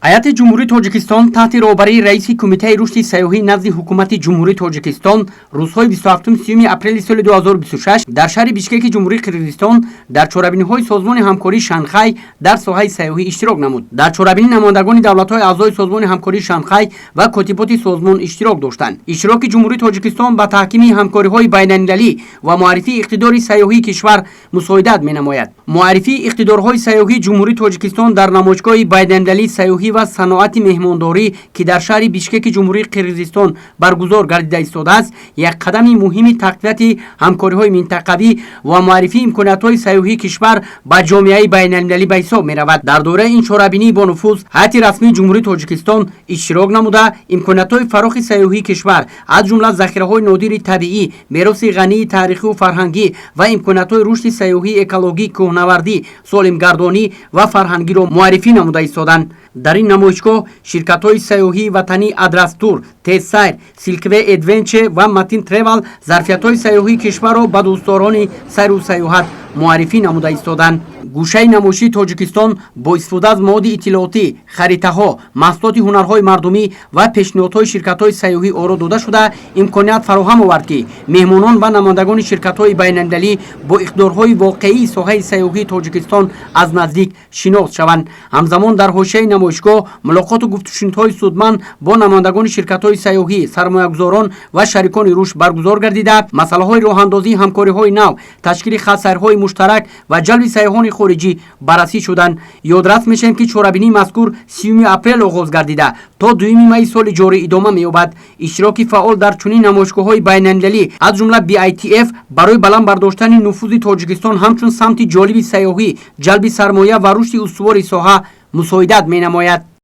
Ҳайати Ҷумҳурии Тоҷикистон таҳти роҳбарии раиси Кумитаи рушди сайёҳӣ назди Ҳукумати Ҷумҳурии Тоҷикистон рӯзҳои 27-30 апрели соли 2026 дар шаҳри Бишкеки Ҷумҳурии Қирғизистон дар чорабиниҳои Созмони ҳамкории Шанхай дар соҳаи сайёҳӣ иштирок намуд. Дар чорабинӣ намояндагони давлатҳои аъзои Созмони ҳамкории Шанхай ва котиботи созмон иштирок доштанд. Иштироки Ҷумҳурии Тоҷикистон ба таҳкими ҳамкориҳои байналмилалӣ ва муаррифии иқтидори сайёҳии кишвар мусоидат менамояд. Муаррифии иқтидорҳои сайёҳии Ҷумҳурии Тоҷикистон дар намоишгоҳи байналмилалии сайёҳӣ ва саноати меҳмондорӣ, ки дар шаҳри Бишкеки Ҷумҳурии Қирғизистон баргузор гардида истодааст, як қадами муҳими тақвияти ҳамкориҳои минтақавӣ ва муаррифии имкониятҳои сайёҳии кишвар ба ҷомеаи байналмилалӣ ба ҳисоб меравад. Дар доираи ин чорабинии бонуфуз ҳайати расмии Ҷумҳурии Тоҷикистон иштирок намуда, имкониятҳои фарохи сайёҳии кишвар, аз ҷумла захираҳои нодири табиӣ, мероси ғании таърихию фарҳангӣ ва имкониятҳои рушди сайёҳии экологӣ, кӯҳнавардӣ, солимгардонӣ ва фарҳангиро муаррифӣ намуда истоданд. Дар ин намоишгоҳ ширкатҳои сайёҳии ватанӣ Адрастур, Тезсайр, Силкве Эдвенче ва Матин Тревал зарфиятҳои сайёҳии кишварро ба дӯстдорони сайру сайёҳат муаррифӣ намуда истоданд. Гӯшаи намоишии Тоҷикистон бо истифода аз маводи иттилоотӣ, харитаҳо, маҳсулоти ҳунарҳои мардумӣ ва пешниҳодҳои ширкатҳои сайёҳӣ оро дода шуда, имконият фароҳам овард, ки меҳмонон ва намояндагони ширкатҳои байналмилалӣ бо иқтидорҳои воқеии соҳаи сайёҳии Тоҷикистон аз наздик шинос шаванд. Ҳамзамон, дар ҳошияи намоишгоҳ мулоқоту гуфтушунидҳои судманд бо намояндагони ширкатҳои сайёҳӣ, сармоягузорон ва шарикони рушд баргузор гардида, масъалаҳои роҳандозии ҳамкориҳои нав, ташкили хатсайрҳои муштарак ва ҷалби сайёҳони хориҷӣ баррасӣ шуданд. Ёдрас мешавем, ки чорабинии мазкур 30 апрел оғоз гардида, то 2 майи соли ҷорӣ идома меёбад. Иштироки фаъол дар чунин намоишгоҳҳои байналмилалӣ, аз ҷумла BITF, барои баланд бардоштани нуфузи Тоҷикистон ҳамчун самти ҷолиби сайёҳӣ, ҷалби сармоя ва рушди устувори соҳа мусоидат менамояд.